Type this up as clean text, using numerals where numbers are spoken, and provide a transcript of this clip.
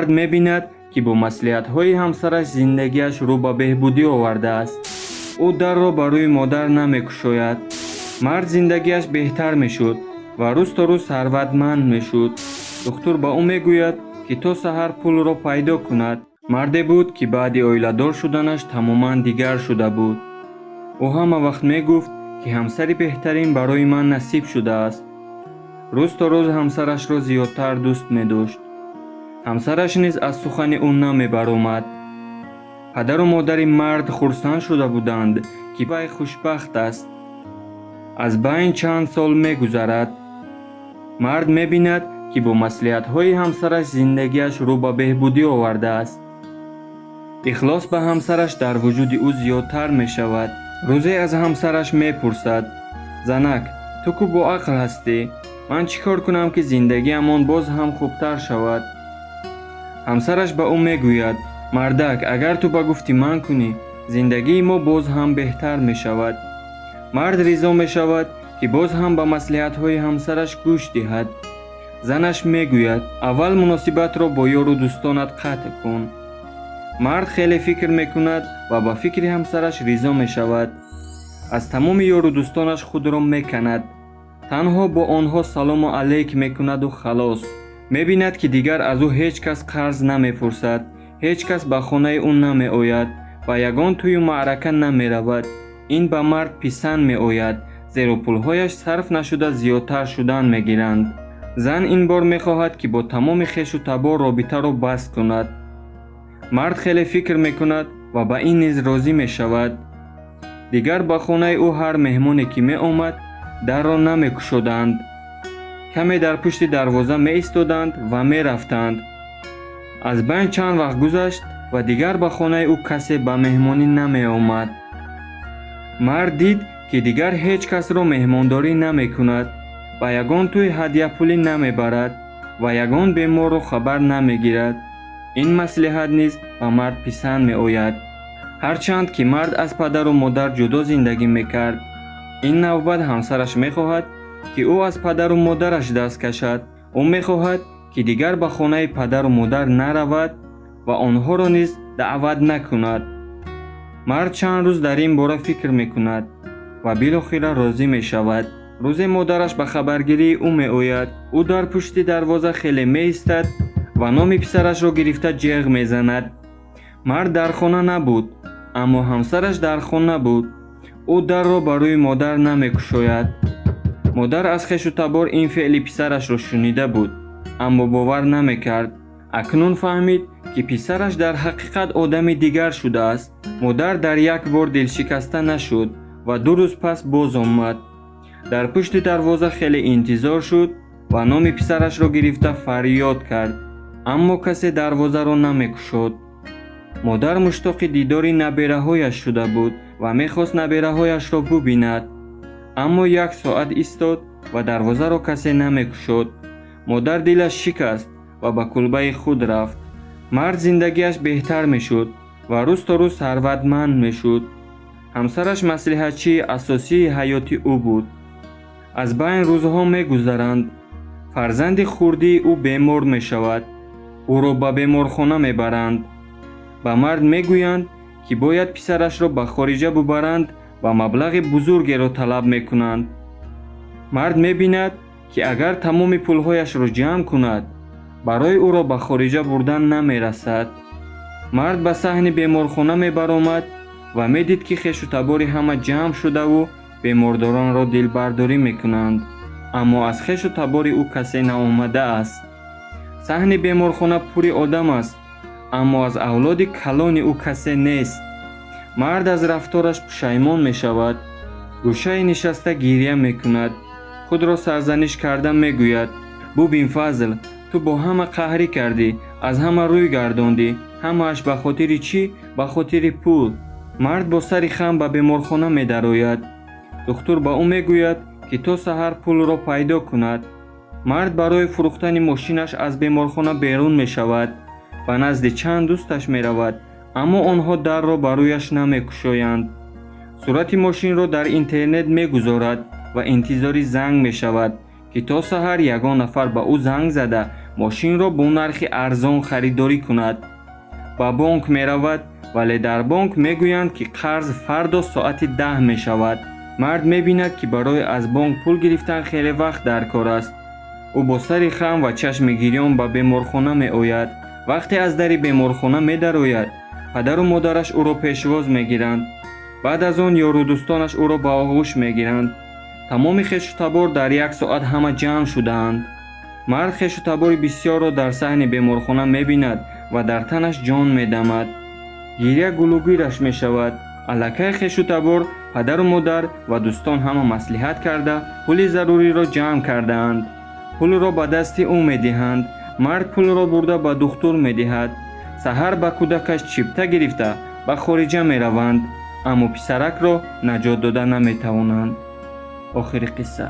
Мард мебинад, ки бо маслиҳатҳои ҳамсараш зиндагиаш рӯ ба беҳбудӣ овардааст. Ӯ дарро ба рӯи модар намекушояд. Мард зиндагиаш беҳтар мешуд ва рӯз то рӯз сарватманд мешуд. Духтур ба ӯ мегӯяд, ки то саҳар пулро пайдо кунад. Марде буд, ки баъди оиладор шуданаш тамоман дигар шуда буд. Ӯ ҳама вақт мегуфт, ки ҳамсари беҳтарин барои ман насиб шудааст. Рӯз то рӯз ҳамсарашро зиёдтар дӯст медошт. Ҳамсараш низ аз сухани ӯ намебаромад. Падару модари мард хурсанд шуда буданд, ки вай хушбахт аст. Аз байн чанд сол мегузарад. Мард мебинад, ки бо маслиҳатҳои ҳамсараш зиндагиаш рӯ ба беҳбудӣ овардааст. Ихлос ба ҳамсараш дар вуҷуди ӯ зиёдтар мешавад. Рӯзе аз ҳамсараш мепурсад: «Занак, ту ку боақл ҳастӣ, ман чӣ кор кунам, ки зиндагиамон боз ҳам хубтар шавад?» Ҳамсараш ба ӯ мегӯяд: «Мардак, агар ту ба гуфти ман кунӣ, зиндагии мо боз ҳам беҳтар мешавад». Мард ризо мешавад, ки боз ҳам ба маслиҳатҳои ҳамсараш гӯш диҳад. Занаш мегӯяд: «Аввал муносибатро бо ёру дӯстонат қатъ кун». Мард хеле фикр мекунад ва ба фикри ҳамсараш ризо мешавад. Аз тамоми ёру дӯстонаш худро меканад, танҳо бо онҳо салому алейк мекунаду халос. Мебинад, ки дигар аз ӯ ҳеҷ кас қарз намепурсад, ҳеҷ кас ба хонаи ӯ намеояд ва ягон тӯю маърака намеравад. Ин ба мард писанд меояд, зеро пулҳояш сарф нашуда зиёдтар шудан мегиранд. Зан ин бор мехоҳад, ки бо тамоми хешу табор робитаро баст кунад. Мард хеле фикр мекунад ва ба ин низ розӣ мешавад. Дигар ба хонаи ӯ ҳар меҳмоне ки меомад, дарро намекушоданд, каме дар пушти дарвоза меистоданд ва мерафтанд. Аз байн чанд вақт гузашт ва дигар ба хонаи ӯ касе ба меҳмонӣ намеомад. Мард дид, ки дигар ҳеҷ касро меҳмондорӣ намекунад ва ягон тӯй ҳадяпулӣ намебарад ва ягон беморро хабар намегирад. Ин маслиҳат низ ба мард писанд меояд. Ҳарчанд ки мард аз падару модар ҷудо зиндагӣ мекард, ин навбат ҳамсараш мехоҳад, ки ӯ аз падару модараш даст кашад. Ӯ мехоҳад, ки дигар ба хонаи падару модар наравад ва онҳоро низ даъват накунад. Мард чанд рӯз дар ин бора фикр мекунад ва билохира розӣ мешавад. Рӯзе модараш ба хабаргирии ӯ меояд. Ӯ дар пушти дарвоза хеле меистад ва номи писарашро гирифта ҷеғ мезанад. Мард дар хона набуд, аммо ҳамсараш дар хона буд. Ӯ дарро ба рӯи модар намекушояд. Модар аз хешу табор ин феъли писарашро шунида буд, аммо бовар намекард. Акнун фаҳмид, ки писараш дар ҳақиқат одами дигар шудааст. Модар дар як бор дилшикаста нашуд ва 2 рӯз пас боз омад. Дар пушти дарвоза хеле интизор шуд ва номи писарашро гирифта фарёд кард, аммо касе дарвозаро намекушод. Модар муштоқи дидори набераҳояш шуда буд ва мехост набераҳояшро бубинад, аммо як соат истод ва дарвозаро касе намекушод. Модар дилаш шикаст ва ба кулбаи худ рафт. Мард зиндагиаш беҳтар мешуд ва рӯз то рӯз сарватманд мешуд. Ҳамсараш маслиҳатчии асосии ҳаёти ӯ буд. Аз байн рӯзҳо мегузаранд. Фарзанди хурдии ӯ бемор мешавад. Ӯро ба беморхона мебаранд. Ба мард мегӯянд, ки бояд писарашро ба хориҷа бубаранд ва маблағи бузургеро талаб мекунанд. Мард мебинад, ки агар тамоми пулҳояшро ҷамъ кунад, барои ӯро ба хориҷа бурдан намерасад. Мард ба саҳни беморхона мебаромад ва медид, ки хешу табори ҳама ҷамъ шудаву бемордоронро дилбардорӣ мекунанд, аммо аз хешу табори ӯ касе наомадааст. Саҳни беморхона пури одам аст, аммо аз авлоди калони ӯ касе нест. Мард аз рафтораш пушаймон мешавад, гӯшае нишаста гиря мекунад, худро сарзаниш карда мегӯяд: «Бубин, Фазл, ту бо ҳама қаҳрӣ кардӣ, аз ҳама рӯй гардондӣ. Ҳамааш ба хотири чӣ? Ба хотири пул». Мард бо сари хам ба беморхона медарояд. Духтур ба ӯ мегӯяд, ки то саҳар пулро пайдо кунад. Мард барои фурӯхтани мошинаш аз беморхона берун мешавад, ба назди чанд дӯсташ меравад, аммо онҳо дарро ба рӯяш намекушоянд. Сурати мошинро дар интернет мегузорад ва интизори занг мешавад, ки то саҳар ягон нафар ба ӯ занг зада, Мошинро бо нархи арзон харидорӣ кунад. Ба бонк меравад, вале дар бонк мегӯянд, ки қарз фардо соати 10 мешавад. Мард мебинад, ки барои аз бонк пул гирифтан хеле вақт дар кор аст. Ӯ бо сари хам ва чашми гирён ба беморхона меояд. Вақте аз дари беморхона медарояд, падару модараш ӯро пешвоз мегиранд. Баъд аз он ёру дӯстонаш ӯро ба оғӯш мегиранд. Тамоми хешу табор дар як соат ҳама ҷамъ шудаанд. Мард хешу табори бисёрро дар саҳни беморхона мебинад ва дар танаш ҷон медамад. Гиря гулугираш мешавад. Аллакай хешу табор, падару модар ва дӯстон ҳама маслиҳат карда, пули заруриро ҷамъ кардаанд. Пулро ба дасти ӯ медиҳанд. Мард пулро бурда ба духтур медиҳад. Саҳар ба кӯдакаш чипта гирифта, ба хориҷа мераванд, аммо писаракро наҷот дода наметавонанд. Охири қисса.